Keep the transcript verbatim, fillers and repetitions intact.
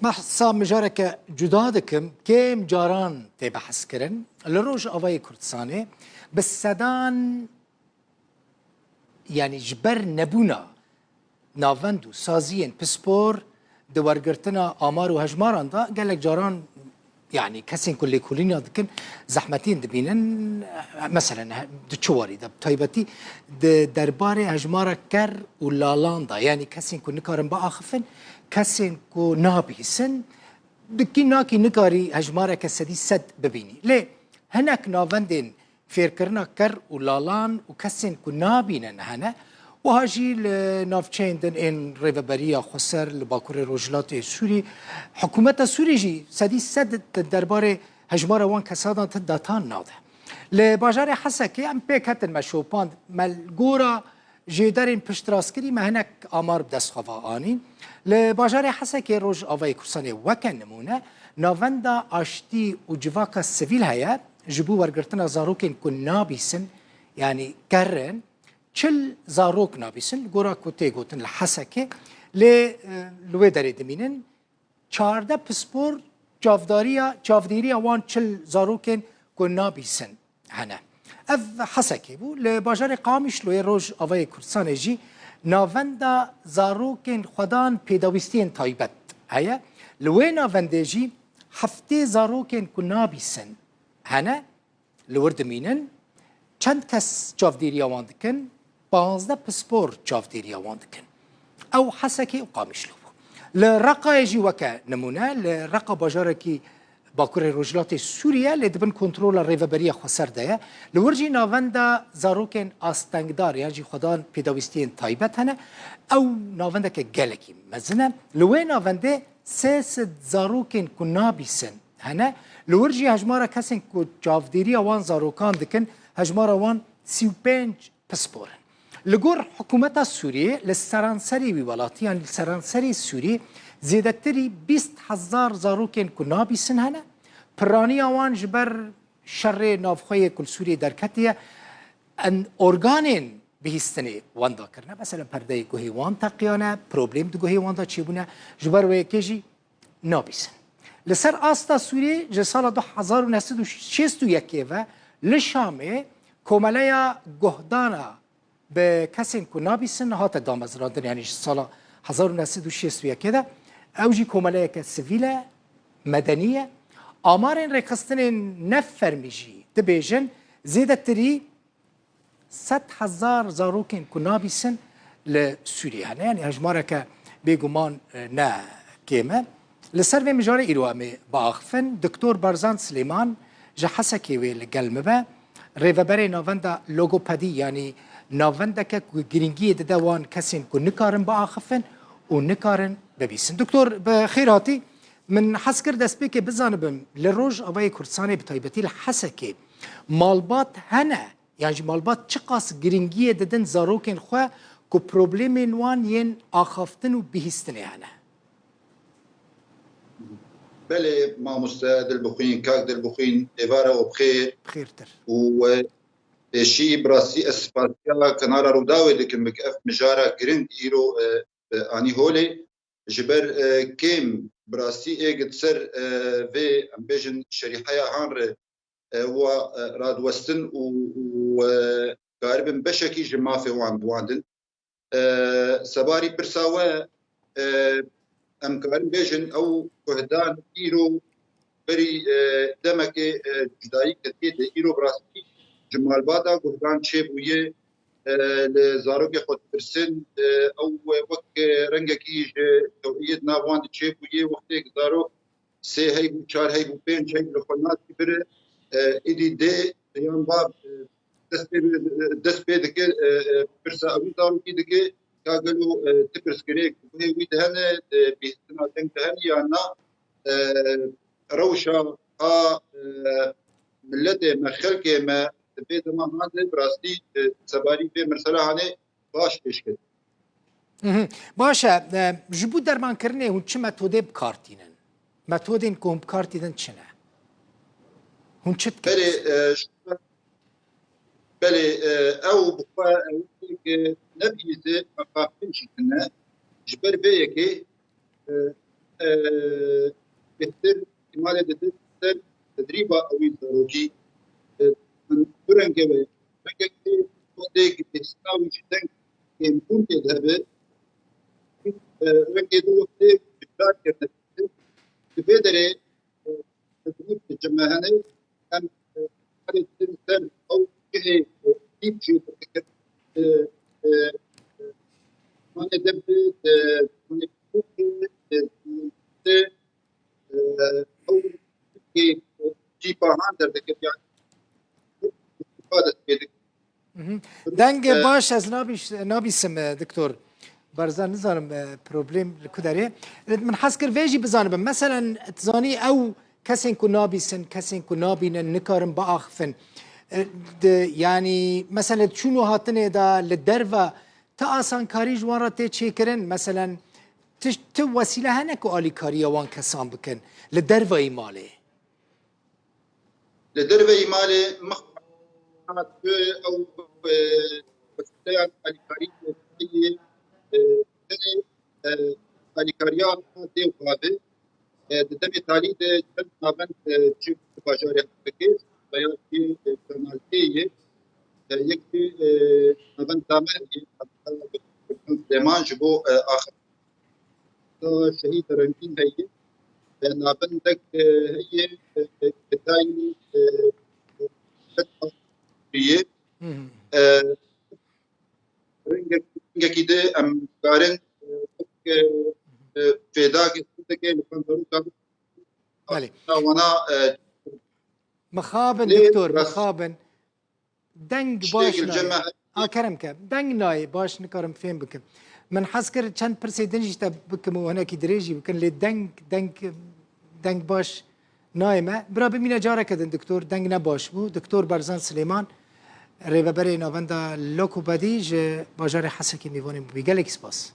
Behsa mijareke cuda dikim, kêm caran tê behskirin. Li Rojavayê Kurdistanê bi sedan, yanî ji ber nebûna navend û saziyên pispor di wergirtina amar û hejmaran de gelek caran, yanî kesên ku lêkolîna dikin, zehmetiyên dibînin. Meselen, he-, di çi warî de, bi taybetî di derbarê hejmara ker û lalan de, yanî kesên ku nikarin biaxifin, kesên ku nabihîsin, dikî nakî nikarî hejmareke sedî sed bibînî. Lê hinek navendên fêrkirina ker û lalan û kesên ku nabînin hene. Wiha jî li navçeyên din ên Rêveberiya Xweser li Bakurê Rojhilatê Sûrî, hikûmeta Sûrî jî sedî sed di derbarê hejmara wan kesadan ti datan nade. Li bajarê Hesekê em pêk hetin me şopand, me li gora jêderên piştrastkirî me hinek amar bi dest xwe ve anî. Li bajarê Hesekê Rojavayê Kurdistanê weke nimûne navenda aştî û civaka sivîl heye ji bo wergirtina zarokên ku nabîsin, yanî ker in, çil zarok nabîsin, li gora ku tê gotin li Hesekê, lê, e, li wê derê dimînin. Çardeh pispor çavdariya, çavdêriya wan çil zarokên ku nabîsin hene. Ev Hesekê bû. Li bajarê Qamişloyê Rojavayê Kurdistanê jî navenda zarokên xwedan pêdawîstiyên taybet heye. Li wê navendê jî heftê zarokên ku nabîsin hene. Li wir dimînin, çend kes çavdêriya wan dikin? Panzdeh pispor çavdêriya wan dikin. Ew Hesekê û Qamişlo bû. Li Reqayê jî weke nimûne, li Reqa bajarekî Bakurê Rojhilatê Sûriye, lê di bin kontrola Rêveberiya Xweser de ye. Li wir jî navenda zarokên astengdar yan jî xwedan pêdawîstiyên taybet hene. Ew navendeke gelekî mezin e. Li wê navendê sê sed zarokên ku nabîsin hene. Li wir jî hejmara kesên ku çavdêriya wan zarokan dikin, hejmara wan sî û pênc pispor in. Li gor hikûmeta Sûriyê li seranserê wî welatî, yanî li seranserê Sûrî zêdetirî bîst hezar zarokên ku nabîsin hene. Piraniya wan ji ber şerê navxwe yê ku li Sûriyê derketiye, en organên bihîstinê wenda kirine. Mesela perdeyê guhê wan teqiyane, problem di guhê wan de çêbûne. Ji ber wê yekê jî nabîsin. Li ser asta Sûriyê ji sala du hezar û neh sed û şêst û yekê ve li Şamê komeleya guhdana bi kesên ku nabîsin hate damezrandin, yanî ji sala hezar û neh sed û şêst û yekê de. Ew jî komeleyeke sivîl e, medenî ye. Amarên rêxistinên ne fermî jî dibêjin zêdetirî sed hezar zarokên ku nabîsin li Sûriyê hene. Yanî hejmareke bêguman, e, ne kêm e. Li ser vê mijarê îro em ê biaxifin. Doktor Barzan Silêman ji Hesekê wê li gel me be. Rêveberê navenda logopedî, yanî navendeke ku girîngiyê dide wan kesên ku nikarin biaxifin û nikarin bibîsin. Doktor, bi xêr hatî. Min hez kir destpêkê bizanibim, li Rojavayê Kurdistanê bi taybetî li Hesekê malbat hene? Yan jî malbat çiqas girîngiyê didin zarokên xwe ku problemên wan yên axaftin û bihîstinê hene? Belê, mamoste Dilbixwîn, kak Dilbixwîn, êvara we bi xêr. Bi xêrtir. Û, e, pêşî bi rastî ez spasiya Kenara Rûdawê dikim, bi ev mijara giring îro, e, e, anî holê. Ji ber, e, kêm bi rastî êk di ser, e, vê, em bêjin, şerîheya han re, e, wa, e, radiwestin û, û, e, karibin beşekî ji mafê wan biwandin. E, sebarî pirsa we, e, em karin bêjin ew guhdan îro berî, e, demekê, e, cudayî ketiye de îro bi rastî ji malbata guhdan çêbûye, e, li zarokê xwe dipirsin, e, ew wek, e, rengekî ji tewiyê di nav wan de çêbûye, wextê zarok sê heybû, çar heybû, pênc heybû li xwe nas dibire, e, êdî dê yan bav, e, dest pê, dest pê dike, e, e, pirsa ewî zarokî dike, ka gelo, e, ti pirsgirêk guhê wî de hene, e, bihîstina deng de hene yan na, e, rewşa a, e, miletê me, xelkê me, di vê dema han de bi rastî, e, sebarî vê mirsela hanê baş pêşket. Mhm. Baş e, e, ji bo dermankirinê hûn çi metodê bi kar tînin? Metodên ku hûn bi kar tînin çi ne? Hûn çi dikin? Belê, e, ji, belê, e, ew bi xwe, ew, e, nebihîze, axaftin jî tune. Ji ber vê yekê, e, e, bêhtir îhtimalê didin ser tedrîba ew ê zarokî. E, min du rengê wê. Rengekî xwedê bêhsina wî ji deng kêmbûn tê de hebe. E, rengê du wextê ji kar kirine. Di vê derê, e, tedrîb dicime hene. Em, e, karê dikin ser ew cihê, e, dîp jê dikin. E, e, e, Mane de bi, e, mane bi, e, e, ew cî, e, cî pahan derdikir, yani, istifa dest pê dikin. Mhm. Dengê, e, baş, ez nabîş-, nabîsim, e, Doktor Barzan, nizanim, e, problem li ku derê. E, min hez kir vê jî bizanibim. Meselen, tu zanî ew kesên ku nabîsin, kesên ku nabînin, nikarin biaxifin. E, di, yanî, meselen, çûn û hatinê de li derve ti asankarî ji wan re tê çêkirin? Meselen, ti, ti wesîle hene ku alîkariya wan kesan bikin li derveyî malê? Li derveyî malê mixabin ew, e, wesîleyan alîkarî heye, e, tenê, e, alîkariya tê û xwe be. E, di demê talî de çend navend, e, çi bajarê dike, veya jî, e, kanaltê ye. E, yek jî, e, navend dame ye, Süleyman ji bo, e, axir. Şehîd Rengîn heye. E, navendek, e, heye, e, e, Fedayî, e, e, Fedayî ye. Hı hı. E, rengek-, rengekî de em karin, e, wek, e, e, fêdagê, fêdagê li xwe zarokê Belê. Wana, e, Mixabin, lê doktor, rast- mixabin. Deng baş nayê. A, kerem ke. Deng nayê, baş nikarim fêm bikim. Min hez kir çend pirsê din jî te bikim û hinekî dirêj jî bikin, lê deng, deng, deng baş nayê me. Bira bimîne careke din, doktor, deng ne baş bû. Doktor Barzan Silêman, rêveberê Navenda Lokobedî ji bajarê Hesekê mêvanê min bû. Gelekî spas.